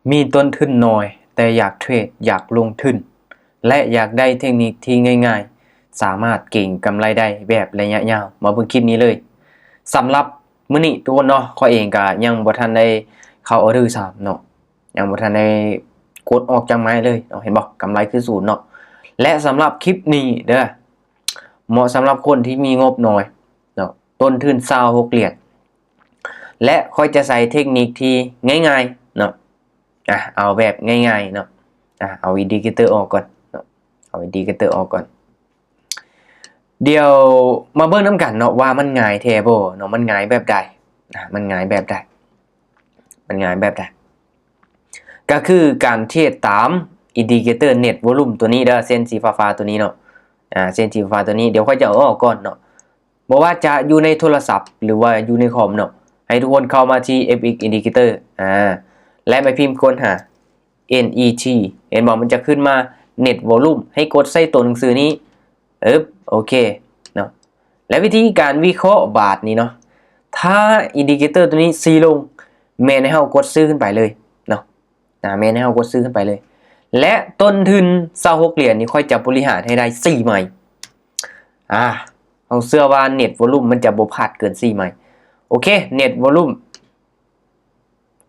ມີຕົ້ນທຶນໜ້ອຍ ແຕ່ຢາກເທຣດ ຢາກລົງທຶນ ແລະ ຢາກໄດ້ເທັກນິກທີ່ງ່າຍໆ ສາມາດເກັງກຳໄລໄດ້ແບບໄລຍະຍາວ. ມາເບິ່ງຄລິບນີ້ເລີຍ. ສຳລັບມື້ນີ້ທຸກຄົນເນາະ, ຂ້ອຍເອງກະຍັງບໍ່ທັນໄດ້ເຂົ້າອໍເດີຊ້ຳເນາະ, ຍັງບໍ່ທັນໄດ້ກົດອອກຈາກໄມ້ເລີຍເນາະ. ເຫັນບໍ່? ກຳໄລຄືສູນເນາະ. ແລະ ສຳລັບຄລິບນີ້ເດີ, ເໝາະສຳລັບຄົນທີ່ມີງົບໜ້ອຍເນາະ, ຕົ້ນທຶນຊາວຫົກຫຼຽນ. ແລະ ຂ້ອຍຈະໃຊ້ເທັກນິກທີ່ງ່າຍໆເນາະ. ອາ ເອົາແບບງ່າຍໆເນາະ. ອາ ເອົາອິນດິເຄເຕີອອກກ່ອນເນາະ, ເອົາອິນດິເຄເຕີອອກກ່ອນ. ດຽວມາເບິ່ງນຳກັນເນາະ ວ່າມັນງ່າຍແທ້ບໍ່ເນາະ, ມັນງ່າຍແບບໃດ? ອາ ມັນງ່າຍແບບໃດ? ມັນງ່າຍແບບໃດ? ກໍຄືການເທຣດຕາມອິນດິເຄເຕີເນັດວອລຸມຕົວນີ້ເດີ, ເສັ້ນສີຟ້າໆຕົວນີ້ເນາະ. ອາ ເສັ້ນສີຟ້າຕົວນີ້ ດຽວຂ້ອຍຈະເອົາອອກກ່ອນເນາະ. ບໍ່ວ່າຈະຢູ່ໃນໂທລະສັບ ຫຼືວ່າຢູ່ໃນຄອມເນາະ, ໃຫ້ທຸກຄົນເຂົ້າມາທີ່ ເອັຟເອັກ Indicator ອາ ແລະ ໄປພິມຄົ້ນຫາ ເອັນ ອີ ທີ ເຫັນບໍ່? ມັນຈະຂຶ້ນມາ Net Volume ໃຫ້ກົດໃສ່ຕົວໜັງສືນີ້. ເອີບ ໂອເຄເນາະ. ແລະ ວິທີການວິເຄາະບາດນີ້ເນາະ, ຖ້າ Indicator ຕົວນີ້ຊີ້ລົງ ແມ່ນໃຫ້ເຮົາກົດຊື້ຂຶ້ນໄປເລີຍເນາະ. ອາ ແມ່ນໃຫ້ເຮົາກົດຊື້ຂຶ້ນໄປເລີຍ. ແລະ ຕົ້ນທຶນຊາວຫົກຫຼຽນນີ້ ຂ້ອຍຈະບໍລິຫານໃຫ້ໄດ້ສີ່ໄມ້. ອາ ເຮົາເຊື່ອວ່າ Net Volume ມັນຈະບໍ່ພາດເກີນສີ່ໄມ້. ໂອເຄ Net Volume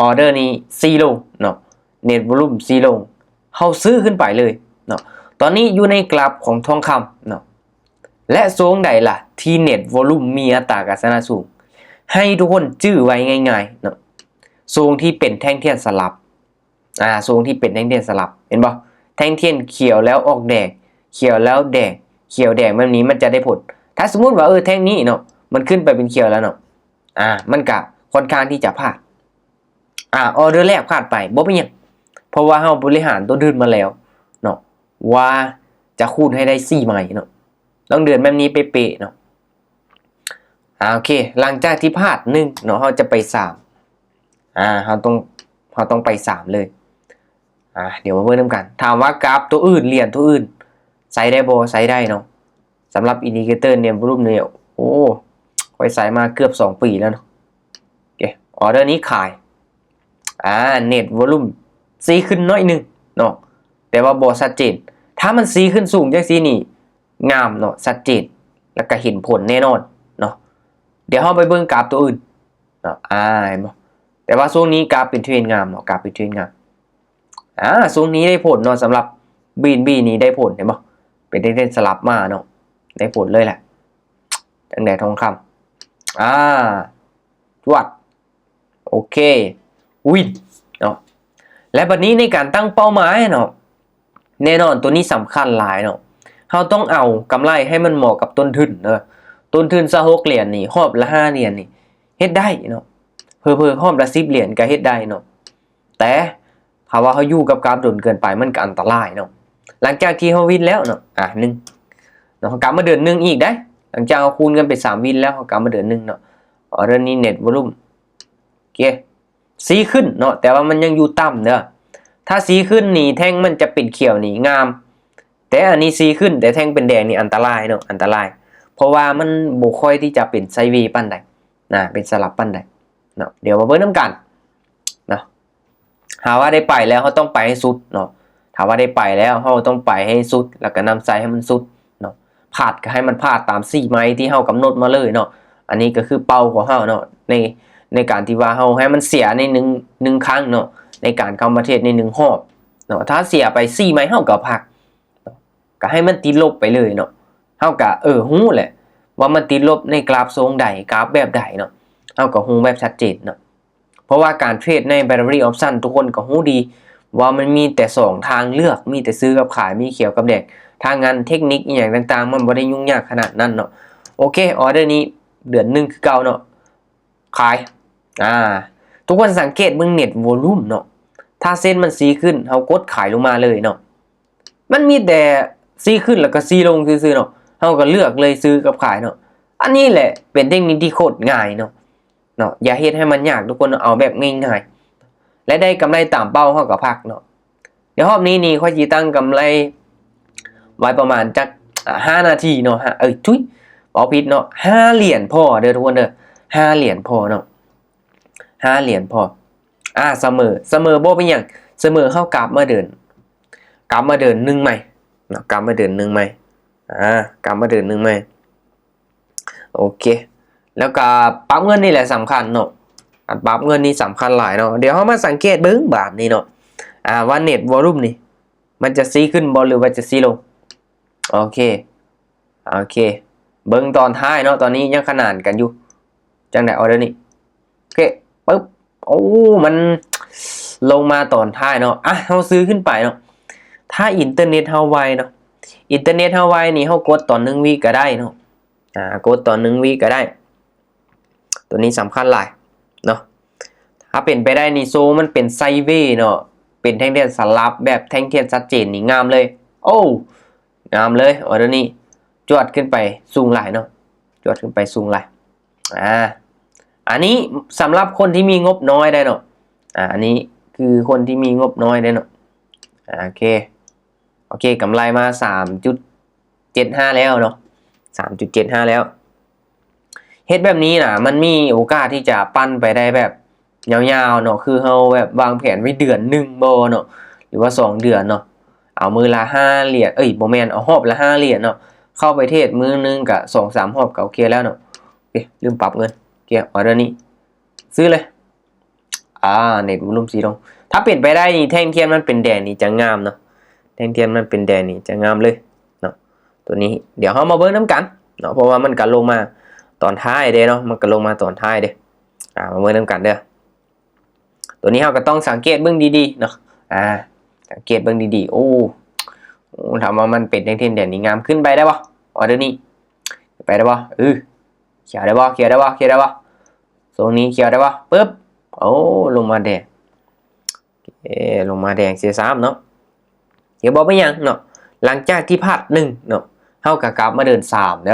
ອໍເດີນີ້ຊີ້ລົງເນາະ, Net Volume ຊີ້ລົງ ເຮົາຊື້ຂຶ້ນໄປເລີຍເນາະ. ຕອນນີ້ຢູ່ໃນກຣາຟຂອງທອງຄຳເນາະ. ແລະ ຊ່ວງໃດລະທີ່ Net Volume ມີອັດຕາການຊະນະສູງ? ໃຫ້ທຸກຄົນຈື່ໄວ້ງ່າຍໆເນາະ, ຊ່ວງທີ່ເປັນແທ່ງທຽນສະຫຼັບ. ອາ ຊ່ວງທີ່ເປັນແທ່ງທຽນສະຫຼັບ ເຫັນບໍ່? ແທ່ງທຽນຂຽວແລ້ວອອກແດງ, ຂຽວແລ້ວແດງ, ຂຽວແດງແບບນີ້ ມັນຈະໄດ້ຜົນ. ຖ້າສົມມຸດວ່າ ເອີ ແທ່ງນີ້ເນາະ ມັນຂຶ້ນໄປເປັນຂຽວແລ້ວເນາະ, ອາ ມັນກະຄ່ອນຂ້າງທີ່ຈະພາດ. ອາ ອໍເດີແລກພາດໄປ ບໍ່ເປັນຫຍັງ, ເພາະວ່າເຮົາບໍລິຫານຕົ້ນທຶນມາແລ້ວເນາະ ວ່າຈະຄູນໃຫ້ໄດ້ສີ່ໄມ້ເນາະ. ຕ້ອງເດີນແບບນີ້ເປະໆເນາະ. ອາ ໂອເຄ ຫຼັງຈາກທີ່ພາດໜຶ່ງເນາະ ເຮົາຈະໄປສາມ. ອາ ເຮົາຕ້ອງ ເຮົາຕ້ອງໄປສາມເລີຍ. ອາ ດຽວມາເບິ່ງນຳກັນ. ຖາມວ່າກຣາຟຕົວອື່ນ ຫຼຽນຕົວອື່ນ ໃຊ້ໄດ້ບໍ່? ໃຊ້ໄດ້ເນາະ. ສຳລັບ Indicator Net Volume ນີ້ ໂອ້ ຂ້ອຍໃຊ້ມາເກືອບສອງປີແລ້ວເນາະ. ໂອເຄ ອໍເດີນີ້ຂາຍ. ອາ Net Volume ຊີ້ຂຶ້ນໜ້ອຍໜຶ່ງເນາະ, ແຕ່ວ່າບໍ່ຊັດເຈນ. ຖ້າມັນຊີ້ຂຶ້ນສູງຈັ່ງຊີ້ນີ້ ງາມເນາະ, ຊັດເຈນ ແລ້ວກະເຫັນຜົນແນ່ນອນເນາະ. ດຽວເຮົາໄປເບິ່ງກຣາຟຕົວອື່ນເນາະ. ອາ ເຫັນບໍ່? ແຕ່ວ່າຊ່ວງນີ້ກຣາຟເປັນເທຣນງາມເນາະ, ກຣາຟເປັນເທຣນງາມ. ອາ ຊ່ວງນີ້ໄດ້ຜົນເນາະ, ສຳລັບ BNB ນີ້ໄດ້ຜົນ ເຫັນບໍ່? ເປັນເທຣນສະຫຼັບມາເນາະ, ໄດ້ຜົນເລີຍແຫຼະ. ຈັ່ງໃດທອງຄຳ? ອາ ຈວດ. ໂອເຄ ວິນເນາະ. ແລະ ບັດນີ້ໃນການຕັ້ງເປົ້າໝາຍເນາະ, ແນ່ນອນ ຕົວນີ້ສຳຄັນຫຼາຍເນາະ. ເຮົາຕ້ອງເອົາກຳໄລໃຫ້ມັນເໝາະກັບຕົ້ນທຶນເດີ. ຕົ້ນທຶນຊາວຫົກຫຼຽນນີ້ ຮອບລະຫ້າຫຼຽນນີ້ ເຮັດໄດ້ເນາະ, ເຜີໆຮອບລະສິບຫຼຽນກະເຮັດໄດ້ເນາະ. ແຕ່ຖ້າວ່າເຮົາຢູ່ກັບກຣາຟດົນເກີນໄປ ມັນກະອັນຕະລາຍເນາະ. ຫຼັງຈາກທີ່ເຮົາວິນແລ້ວເນາະ ອາ ໜຶ່ງເນາະ, ເຮົາກັບມາເດີນໜຶ່ງອີກໄດ໋. ຫຼັງຈາກເຮົາຄູນກັນໄປສາມວິນແລ້ວ ເຮົາກັບມາເດີນໜຶ່ງເນາະ. ອໍເດີນີ້ Net Volume ໂອເຄ ຊີ້ຂຶ້ນເນາະ, ແຕ່ວ່າມັນຍັງຢູ່ຕ່ຳເດີ. ຖ້າຊີ້ຂຶ້ນນີ້ ແທ່ງມັນຈະເປັນຂຽວນີ້ງາມ, ແຕ່ອັນນີ້ຊີ້ຂຶ້ນ ແຕ່ແທ່ງເປັນແດງນີ້ ອັນຕະລາຍເນາະ, ອັນຕະລາຍ. ເພາະວ່າມັນບໍ່ຄ່ອຍທີ່ຈະເປັນໄຊເວປານໃດນະ, ເປັນສະຫຼັບປານໃດເນາະ. ດຽວມາເບິ່ງນຳກັນເນາະ. ຖ້າວ່າໄດ້ໄປແລ້ວ ເຮົາຕ້ອງໄປໃຫ້ສຸດເນາະ. ຖ້າວ່າໄດ້ໄປແລ້ວ ເຮົາຕ້ອງໄປໃຫ້ສຸດ ແລ້ວກໍນຳໃຊ້ໃຫ້ມັນສຸດເນາະ. ພາດກໍໃຫ້ມັນພາດຕາມສີ່ໄມ້ທີ່ເຮົາກຳນົດມາເລີຍເນາະ. ອັນນີ້ກໍຄືເປົ້າຂອງເຮົາເນາະ ໃນ ໃນການທີ່ວ່າເຮົາໃຫ້ມັນເສຍໃນໜຶ່ງ ໜຶ່ງຄັ້ງເນາະ ໃນການເຂົ້າມາເທຣດໃນໜຶ່ງຮອບເນາະ. ຖ້າເສຍໄປສີ່ໄມ້ ເຮົາກໍພັກເນາະ, ກໍໃຫ້ມັນຕິດລົບໄປເລີຍເນາະ. ເຮົາກໍ ເອີ ຮູ້ແຫຼະວ່າມັນຕິດລົບໃນກຣາຟຊົງໃດ ກຣາຟແບບໃດເນາະ, ເຮົາກໍຮູ້ແບບຊັດເຈນເນາະ. ເພາະວ່າການເທຣດໃນ Binary Option ທຸກຄົນກໍຮູ້ດີວ່າມັນມີແຕ່ສອງທາງເລືອກ, ມີແຕ່ຊື້ກັບຂາຍ, ມີຂຽວກັບແດງ. ທາງນັ້ນເທັກນິກອີ່ຫຍັງຕ່າງໆ ມັນບໍ່ໄດ້ຫຍຸ້ງຍາກຂະໜາດນັ້ນເນາະ. ໂອເຄ ອໍເດີນີ້ເດີນໜຶ່ງຄືເກົ່າເນາະ, ຂາຍ. ອາ ທຸກຄົນສັງເກດເບິ່ງ Net Volume ເນາະ, ຖ້າເສັ້ນມັນຊີ້ຂຶ້ນ ເຮົາກົດຂາຍລົງມາເລີຍເນາະ. ມັນມີແຕ່ຊີ້ຂຶ້ນແລ້ວກໍຊີ້ລົງຊື່ໆເນາະ, ເຮົາກໍເລືອກເລີຍຊື້ກັບຂາຍເນາະ. ອັນນີ້ແຫຼະເປັນເທັກນິກທີ່ໂຄດງ່າຍເນາະ ເນາະ. ຢ່າເຮັດໃຫ້ມັນຍາກທຸກຄົນເນາະ, ເອົາແບບງ່າຍໆ ແລະ ໄດ້ກຳໄລຕາມເປົ້າ ເຮົາກໍພັກເນາະ. ດຽວຮອບນີ້ນີ້ ຂ້ອຍຊິຕັ້ງກຳໄລໄວ້ປະມານຈັກ ອາ ຫ້ານາທີເນາະ, ຫ້າ ເອີຍ ທຸຍ ເວົ້າຜິດເນາະ, ຫ້າຫຼຽນພໍເດີທຸກຄົນເດີ, ຫ້າຫຼຽນພໍເນາະ, ຫ້າຫຼຽນພໍ. ອາ ສະເໝີ ສະເໝີບໍ່ເປັນຫຍັງ ສະເໝີເຮົາກັບມາເດີນ ກັບມາເດີນໜຶ່ງໃໝ່ເນາະ ກັບມາເດີນໜຶ່ງໃໝ່ ອາ ກັບມາເດີນໜຶ່ງໃໝ່. ໂອເຄ ແລ້ວກະປັບເງິນນີ້ແຫຼະສຳຄັນເນາະ ການປັບເງິນນີ້ສຳຄັນຫຼາຍເນາະ. ດຽວເຮົາມາສັງເກດເບິ່ງບາດນີ້ເນາະ ອາ ວ່າເນັດວອລຸມນີ້ ມັນຈະຊີ້ຂຶ້ນບໍ່ ຫຼືວ່າຈະຊີ້ລົງ? ໂອເຄ ໂອເຄ ເບິ່ງຕອນທ້າຍເນາະ ຕອນນີ້ຍັງຂະໜານກັນຢູ່. ຈັ່ງໃດ ອໍເດີນີ້ ໂອເຄ ປຶບ ໂອ້ ມັນລົງມາຕອນທ້າຍເນາະ. ອະ ເຮົາຊື້ຂຶ້ນໄປເນາະ ຖ້າອິນເຕີເນັດເຮົາໄວເນາະ ອິນເຕີເນັດເຮົາໄວນີ້ ເຮົາກົດຕອນໜຶ່ງວິກະໄດ້ເນາະ ອາ ກົດຕອນໜຶ່ງວິກະໄດ້. ໂຕນີ້ສຳຄັນຫຼາຍເນາະ. ຖ້າເປັນໄປໄດ້ນີ້ ໂຊມັນເປັນໄຊເວເນາະ ເປັນແທ່ງທຽນສະຫຼັບແບບແທ່ງທຽນຊັດເຈນນີ້ ງາມເລີຍ. ໂອ້ ງາມເລີຍ ອໍເດີນີ້ ຈວດຂຶ້ນໄປສູງຫຼາຍເນາະ ຈວດຂຶ້ນໄປສູງຫຼາຍ. ອາ ອັນນີ້ສຳລັບຄົນທີ່ມີງົບນ້ອຍໄດ໋ເນາະ ອາ ອັນນີ້ຄືຄົນທີ່ມີງົບນ້ອຍໄດ໋ເນາະ. ອາ ໂອເຄ ໂອເຄ ກຳໄລມາສາມຈຸດເຈັດຫ້າແລ້ວເນາະ ສາມຈຸດເຈັດຫ້າແລ້ວ. ເຮັດແບບນີ້ນະ ມັນມີໂອກາດທີ່ຈະປັ່ນໄປໄດ້ແບບຍາວໆເນາະ ຄືເຮົາແບບວາງແຜນໄວ້ເດືອນໜຶ່ງບໍ່ເນາະ ຫຼືວ່າສອງເດືອນເນາະ ເອົາມື້ລະຫ້າຫຼຽນ ເອີຍ ບໍ່ແມ່ນ ເອົາຮອບລະຫ້າຫຼຽນເນາະ ເຂົ້າໄປເທຣດມື້ໜຶ່ງກະສອງສາມຮອບກະໂອເຄແລ້ວເນາະ. ເອີ ລືມປັບເງິນ ເກຍ ອໍເດີນີ້ ຊື້ເລີຍ. ອາ ເນັດວອລຸມຊີ້ລົງ ຖ້າເປັນໄປໄດ້ນີ້ ແທ່ງທຽນມັນເປັນແດງນີ້ຈະງາມເນາະ ແທ່ງທຽນມັນເປັນແດງນີ້ຈະງາມເລີຍເນາະ. ໂຕນີ້ດຽວເຮົາມາເບິ່ງນຳກັນເນາະ ເພາະວ່າມັນກະລົງມາຕອນທ້າຍເດ້ເນາະ ມັນກະລົງມາຕອນທ້າຍເດ້. ອາ ມາເບິ່ງນຳກັນເດີ ໂຕນີ້ເຮົາກະຕ້ອງສັງເກດເບິ່ງດີໆເນາະ ອາ ສັງເກດເບິ່ງດີໆ. ໂອ້ ໂອ້ ຖ້າວ່າມັນເປັນແທ່ງທຽນແດງນີ້ ງາມ ຂຶ້ນໄປໄດ້ບໍ່ ອໍເດີນີ້ ໄປໄດ້ບໍ່? ເອີ ຂຽວໄດ້ບໍ່? ຂຽວໄດ້ບໍ່? ຂຽວໄດ້ບໍ່? ໂຊນນີ້ຂຽວໄດ້ບໍ່? ປຶບ ໂອ້ ລົງມາແດງ ເອ ລົງມາແດງເສຍຊ້ຳເນາະ. ດຽວບໍ່ເປັນຫຍັງເນາະ ຫຼັງຈາກທີ່ພາດໜຶ່ງເນາະ ເຮົາກະກັບມາເດີນສາມເດີ.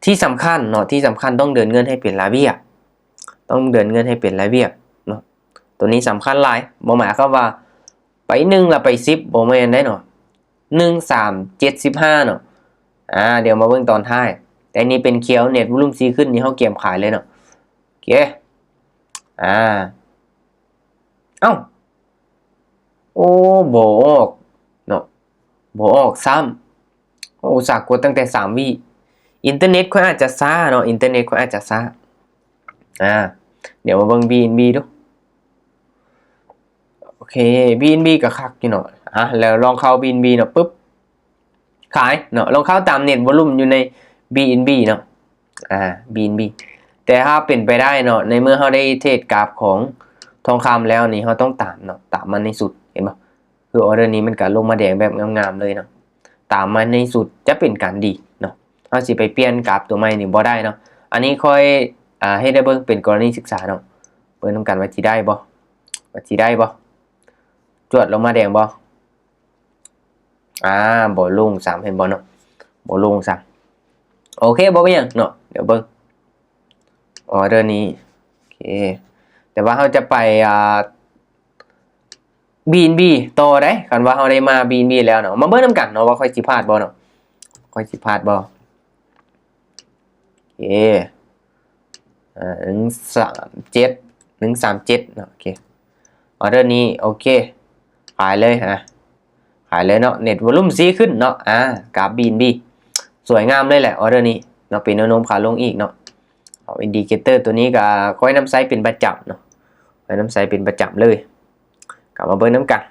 ທີ່ສຳຄັນເນາະ ທີ່ສຳຄັນຕ້ອງເດີນເງິນໃຫ້ເປັນລະບຽບ ຕ້ອງເດີນເງິນໃຫ້ເປັນລະບຽບເນາະ. ໂຕນີ້ສຳຄັນຫຼາຍ ບໍ່ໝາຍຄວາມວ່າໄປໜຶ່ງລະໄປສິບ ບໍ່ແມ່ນໄດ໋ເນາະ ໜຶ່ງ ສາມ ເຈັດ ສິບຫ້າເນາະ. ອາ ດຽວມາເບິ່ງຕອນທ້າຍ ແຕ່ນີ້ເປັນຂຽວ ເນັດວອລຸມຊີ້ຂຶ້ນນີ້ ເຮົາກຽມຂາຍເລີຍເນາະ. ໂອເຄ ອາ ເອົ້າ ໂອ້ ບໍ່ອອກເນາະ ບໍ່ອອກຊ້ຳ. ໂອ້ ອຸດສ່າກົດຕັ້ງແຕ່ສາມວິ. ອິນເຕີເນັດຂ້ອຍອາດຈະຊ້າເນາະ ອິນເຕີເນັດຂ້ອຍອາດຈະຊ້າ. ອາ ດຽວມາເບິ່ງບີເອັນບີດູ. ໂອເຄ ບີເອັນບີກະຄັກຢູ່ເນາະ. ອາ ແລ້ວລອງເຂົ້າບີເອັນບີເນາະ ປຶບ ຂາຍເນາະ. ລອງເຂົ້າຕາມເນັດວອລຸມຢູ່ໃນບີເອັນບີເນາະ ອາ ບີເອັນບີ. ແຕ່ຖ້າເປັນໄປໄດ້ເນາະ ໃນເມື່ອເຮົາໄດ້ເທຣດກາຟຂອງທອງຄຳແລ້ວນີ້ ເຮົາຕ້ອງຕາມເນາະ ຕາມມັນໃຫ້ສຸດ ເຫັນບໍ່? ຄືອໍເດີນີ້ມັນກະລົງມາແດງແບບງາມໆເລີຍເນາະ ຕາມມາໃນສຸດຈະເປັນການດີເນາະ. ເຮົາຊິໄປປ່ຽນກາບຕົວໃໝ່ນີ້ບໍ່ໄດ້ເນາະ. ອັນນີ້ຂ້ອຍ ອາ ເຮັດໃຫ້ເບິ່ງເປັນກໍລະນີສຶກສາເນາະ. ເບິ່ງນຳກັນວ່າຊິໄດ້ບໍ່ ວ່າຊິໄດ້ບໍ່? ຈວດລົງມາແດງບໍ່? ອາ ບໍ່ລົງຊ້ຳ ເຫັນບໍ່ເນາະ ບໍ່ລົງຊ້ຳ. ໂອເຄ ບໍ່ເປັນຫຍັງເນາະ ດຽວເບິ່ງ ອໍເດີນີ້ ໂອເຄ ແຕ່ວ່າເຮົາຈະໄປ ອາ ບີເອັນບີຕໍ່ໄດ໋ ຄັນວ່າເຮົາໄດ້ມາບີເອັນບີແລ້ວເນາະ. ມາເບິ່ງນຳກັນເນາະວ່າຂ້ອຍຊິພາດບໍ່ເນາະ ຂ້ອຍຊິພາດບໍ່. ເອ ໜຶ່ງສາມເຈັດ ໜຶ່ງສາມເຈັດເນາະ. ໂອເຄ ອໍເດີນີ້ ໂອເຄ ຂາຍເລີຍ ອາ ຂາຍເລີຍເນາະ. ເນັດວອລຸມຊີ້ຂຶ້ນເນາະ ອາ ກາບບີເອັນບີ ສວຍງາມເລີຍແຫຼະ ອໍເດີນີ້ເນາະ ເປັນແນວໂນ້ມຂາລົງອີກເນາະ. ເອົາອິນດິເຄເຕີຕົວນີ້ກະຂ້ອຍນຳໃຊ້ເປັນປະຈຳເນາະ ຂ້ອຍນຳໃຊ້ເປັນປະຈຳເລີຍ. ກະມາເບິ່ງນຳກັນ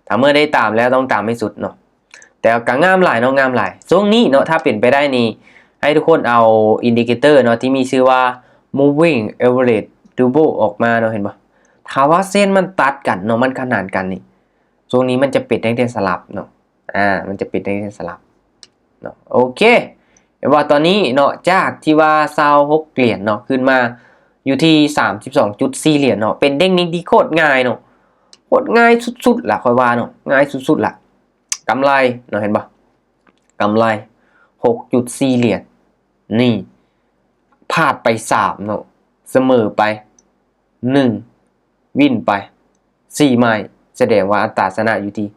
ຖ້າເມື່ອໄດ້ຕາມແລ້ວຕ້ອງຕາມໃຫ້ສຸດເນາະ. ແຕ່ກະງາມຫຼາຍເນາະ ງາມຫຼາຍ. ຊ່ວງນີ້ເນາະ ຖ້າເປັນໄປໄດ້ນີ້ ໃຫ້ທຸກຄົນເອົາອິນດິເຄເຕີເນາະ ທີ່ມີຊື່ວ່າ moving average double ອອກມາເນາະ ເຫັນບໍ່? ຖ້າວ່າເສັ້ນມັນຕັດກັນເນາະ ມັນຂະໜານກັນນີ້ ຊ່ວງນີ້ມັນຈະເປັນແທ່ງທຽນສະຫຼັບເນາະ ອາ ມັນຈະເປັນແທ່ງທຽນສະຫຼັບເນາະ. ໂອເຄ ເຫັນວ່າຕອນນີ້ເນາະ ຈາກທີ່ວ່າຊາວຫົກຫຼຽນເນາະ ຂຶ້ນມາຢູ່ທີ່ສາມສິບສອງຈຸດສີ່ຫຼຽນເນາະ ເປັນເດ້ງນີ້ທີ່ໂຄດງ່າຍເນາະ ໂຄດງ່າຍສຸດໆລະ ຂ້ອຍວ່າເນາະ ງ່າຍສຸດໆລະ. ກຳໄລເນາະ ເຫັນບໍ່? ກຳໄລຫົກຈຸດສີ່ຫຼຽນ ນີ້ ພາດໄປສາມເນາະ ສະເໝີໄປໜຶ່ງ ວິນໄປສີ່ໄມ້ ສະແດງວ່າອັດຕາຊະນະຢູ່ທີ່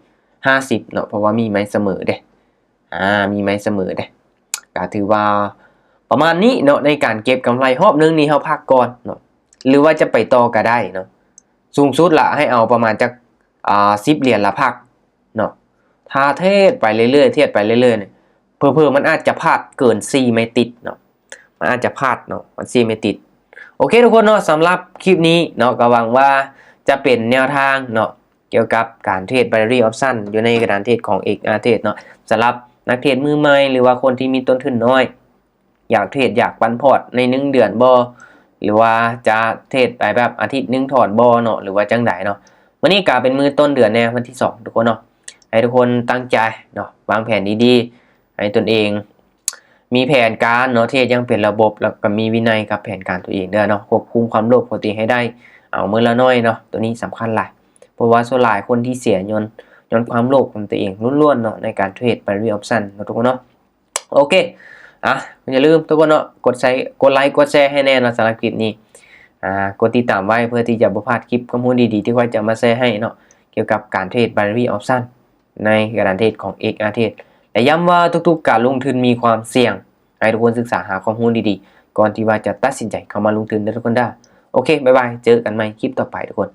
ຫ້າສິບເນາະ ເພາະວ່າມີໄມ້ສະເໝີເດ້ ອາ ມີໄມ້ສະເໝີເດ້. ກະຖືວ່າປະມານນີ້ເນາະ ໃນການເກັບກຳໄລຮອບໜຶ່ງນີ້ ເຮົາພັກກ່ອນເນາະ ຫຼືວ່າຈະໄປຕໍ່ກໍໄດ້ເນາະ ສູງສຸດລະໃຫ້ເອົາປະມານຈັກ ອ່າ ສິບຫຼຽນລະພັກເນາະ. ຖ້າເທຣດໄປເລື້ອຍໆ ເທຣດໄປເລື້ອຍໆນີ້ ເຜີໆມັນອາດຈະພາດເກີນສີ່ໄມ້ຕິດເນາະ ມັນອາດຈະພາດເນາະ ມັນສີ່ໄມ້ຕິດ. ໂອເຄທຸກຄົນເນາະ ສຳລັບຄລິບນີ້ເນາະ ກໍຫວັງວ່າຈະເປັນແນວທາງເນາະ ກ່ຽວກັບການເທຣດ binary option ຢູ່ໃນກະດານເທຣດຂອງ ເອັກອາເທຣດ ເນາະ. ສຳລັບນັກເທຣດມືໃໝ່ ຫຼືວ່າຄົນທີ່ມີຕົ້ນທຶນນ້ອຍ ຢາກເທຣດ ຢາກປັນພອດໃນໜຶ່ງເດືອນບໍ່ ຫຼືວ່າຈະເທຣດໄປແບບອາທິດໜຶ່ງຖອນບໍ່ເນາະ ຫຼືວ່າຈັ່ງໃດເນາະ. ມື້ນີ້ກະເປັນມື້ຕົ້ນເດືອນແນ່ ວັນທີສອງ ທຸກຄົນເນາະ ໃຫ້ທຸກຄົນຕັ້ງໃຈເນາະ ວາງແຜນດີໆ ໃຫ້ຕົນເອງມີແຜນການເນາະ ເທຣດຢ່າງເປັນລະບົບ ແລ້ວກໍມີວິໄນກັບແຜນການຕົວເອງເດີເນາະ. ຄວບຄຸມຄວາມໂລບຂອງຕົວເອງໃຫ້ໄດ້ ເອົາມື້ລະໜ້ອຍເນາະ ຕົວນີ້ສຳຄັນຫຼາຍ ເພາະວ່າສ່ວນຫຼາຍຄົນທີ່ເສຍຍ້ອນ ຍ້ອນຄວາມໂລບຂອງຕົວເອງລ້ວນໆເນາະ ໃນການເທຣດ binary option ເນາະ ທຸກຄົນເນາະ. ໂອເຄ ອ່ະ ຢ່າລືມທຸກຄົນເນາະ ກົດໃສ່ ກົດໄລ ກົດແຊໃຫ້ແນ່ເນາະ ສຳລັບຄລິບນີ້. ອ່າ ກົດຕິດຕາມໄວ້ເພື່ອທີ່ຈະບໍ່ພາດຄລິບຄວາມຮູ້ດີໆ ທີ່ຂ້ອຍຈະມາແຊໃຫ້ເນາະ ກ່ຽວກັບການເທຣດ binary option ໃນກະດານເທຣດຂອງ ເອັກອາເທຣດ. ແລະ ຢ້ຳວ່າທຸກໆການລົງທຶນມີຄວາມສ່ຽງ ໃຫ້ທຸກຄົນສຶກສາຫາຄວາມຮູ້ດີໆ ກ່ອນທີ່ວ່າຈະຕັດສິນໃຈເຂົ້າມາລົງທຶນເດີທຸກຄົນເດີ. ໂອເຄ ບາຍບາຍ ເຈີກັນໃໝ່ຄລິບຕໍ່ໄປທຸກຄົນ.